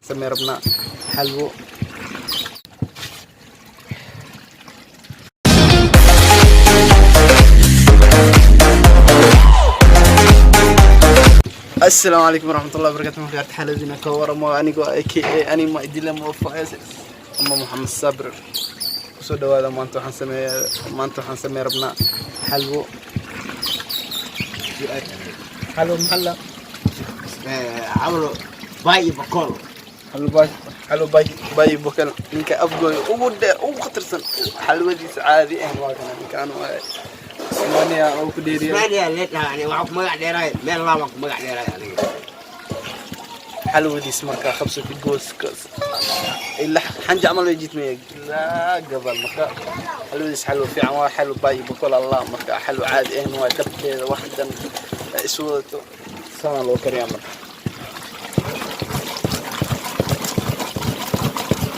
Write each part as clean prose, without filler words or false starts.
Samee rabnaa xalwo. Asalaamu calaykum waraxmatullahi wabarakatu. Marka xaaladina ka waramo, anigoo aka anima idilamo faes ama Maxamed Sabir, kusoo dhawaada. Maanta waxaan samey rabnaa xalwo. Xalwo maxaa la Xalwo baay iyo bakool. Xalwo baay, xalwo baay, baay bokal. Ninka Afgooy ugu dheer, ugu khatarsan, xalwadiisa caadi ah waa kana. Ninkaan waa Usmaaniya oo ku dheeriya. Ismaaniya leedhaha, ani waxaan ku magac dheeraay meel laabaan ku magac dheeraay aniga. Xalwadiis markaa qabsatay gooska ilaa xanja camal way jidmaya ilaa gadaal. Marka xalwadiis xalwo fiican waa, xalwo baay bokol allah. Marka xalwo caadi ahayn waa, dabkeeda wax dhan ay isu wadato sana loo kariyaa. Marka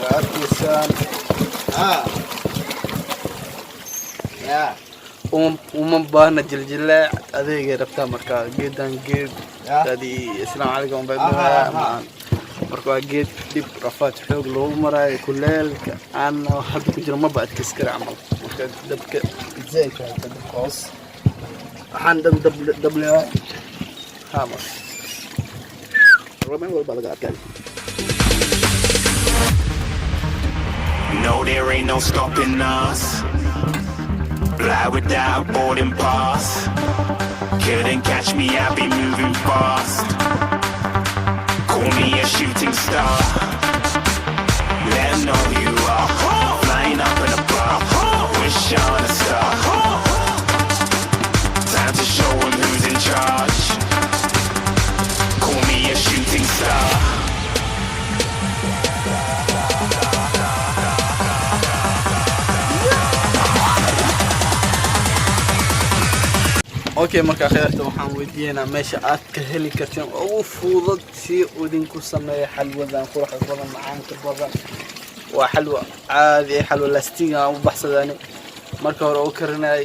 waa arkaysaan. Ya. Uma baahna jiljileec, adeegay rabtaa. Marka geedan geed Ya. adi asalaamu calaykum. Aha. Marka waa geed dhib rafaad xoog loogu maraayo. Kuleelka aan hadda ku jiro maba adkeys kara camal. Marka dabka zaid waa dabka hoos, waxaan dhan dab dab leeyahay. Ha, marka meel walba laga arkaa. No, there ain't no stopping us. Fly without boarding pass. Couldn't catch me, I be moving fast. Call me a shooting star. Let 'em know who you are. Flying up in a bar. Wish on a star. Time to show 'em who's in charge. Call me a shooting star. Okay, marka khayrta waxaan weydiiyeynaa meesha aad ka heli karteen ugu fudud si idinku sameeya xalwadan quruxda badan, macaanka badan. Waa xalwo caadi ah, xalwo lastiga aan u baxsadani. Marka hore oo karinay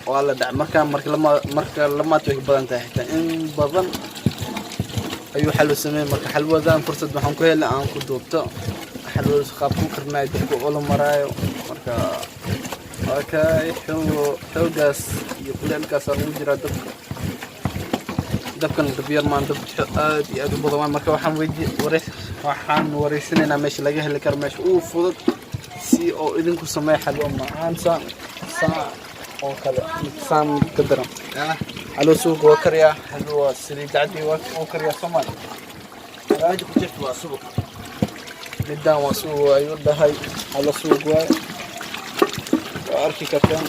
waa la dhacay. Marka marka lama marka lamaad way ka badan tahay, xitaa in badan ayuu xalwo sameeyey. Marka xalwadan fursad waxaan ku helay aan ku duubto xalwada qaab ku karinayo, dabka oo la maraayo. Marka waa kay xoogaas iyo kuleelkaasaa lagu jiraa dabka. Dabkan dab yar maan, dab aad iyo aad u badan waan. Marka waxaan weydi wareys waxaan wareysanaynaa meesha laga heli karo, meesha ugu fudud si oo idinku sameeya xalwo macaan saan saan oo kale, saan ka daran. Xalwo suuqa waa kariyaa, xalwo saliid cadi waa uu kariyaa Soomaali. Meesha ku jirta waa subag. Midaan waa suuq ayuu dhahay, xalwo suuq waay, waa arki kartaan.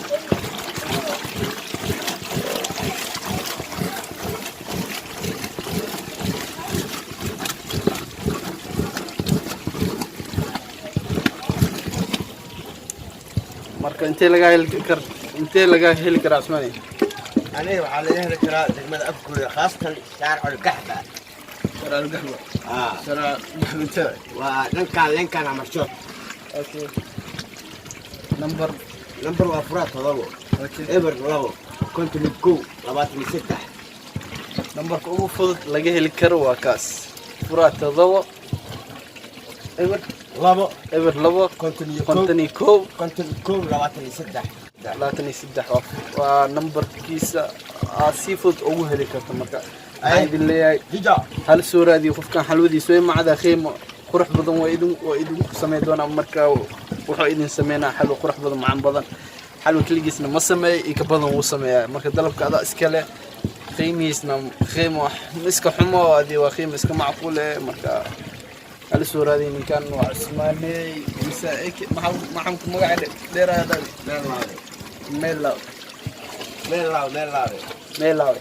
Marka intee laga heli karaa, Cusmaani? Aniga waxaa laga heli karaa degmada Afgooya, khaasatan shaaric Gaxba. Shaaric Gaxba? Ah. Shaaric Gaxba intee? Waa dhankaan leenkaan Amarshood. Okay, number? Number waa 07 02 51 23. Numberka ugu fudud laga heli karo waa kaas: 07 0 2 02 51 51 51 23. 23 waa numberkiisa aad si fudud ugu heli karto. Marka waxaan idin leeyahay jija hal soo raadiyo qofkan, xalwadiisa way macda, qiimo qurux badan waa idinku sameyn doonaa. Marka wuxuu idin sameynaa xalwo qurux badan, macaan badan. Xalwo keligiisna ma sameeyo, iyo ka badan wuu sameeyaa. Marka dalabka adaa iskale, qiimihiisna qiimo iska xumo adii waa qiimo iska macquul eh. Marka hala soo raadiyo ninkan, waa Cusmaaney mise maxaa ku magaca dheeraada? Meel laabe. Meelaaw. Meel laabe, meel laabe. Meelaawe.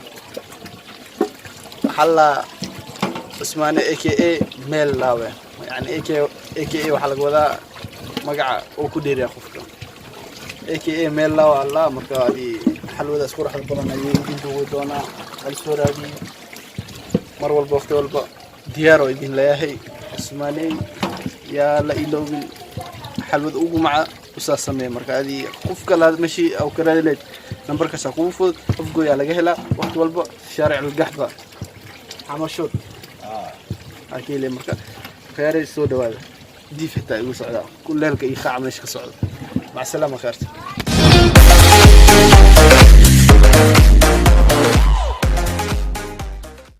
Waxaa la Cusmaane aka Meellaawe, yani aka waxaa laga wadaa magaca uu ku dheeriya qofka, aka Meellaawe allah. Marka adi xalwadaas quruxda badan ayuu idin duugi doonaa. Hal soo raadiyo mar walba, waqti walba diyaar oo idin leeyahay Cusmaaney. Yaa la iloobin xalwad ugu maca usaa sameeya. Marka adi qof kale meeshii au ka raadi lahayd, nambarkaasaa kugu fudud. Afgooyaa laga helaa waqti walba, shaaric Algaxba, Xamashood aa ka helaya. Marka Kheyray, soo dhawaada. Diif xitaa igu socdaa, kuleelka iyo qaaca meesha ka socda. Mac salaama, kheyrta.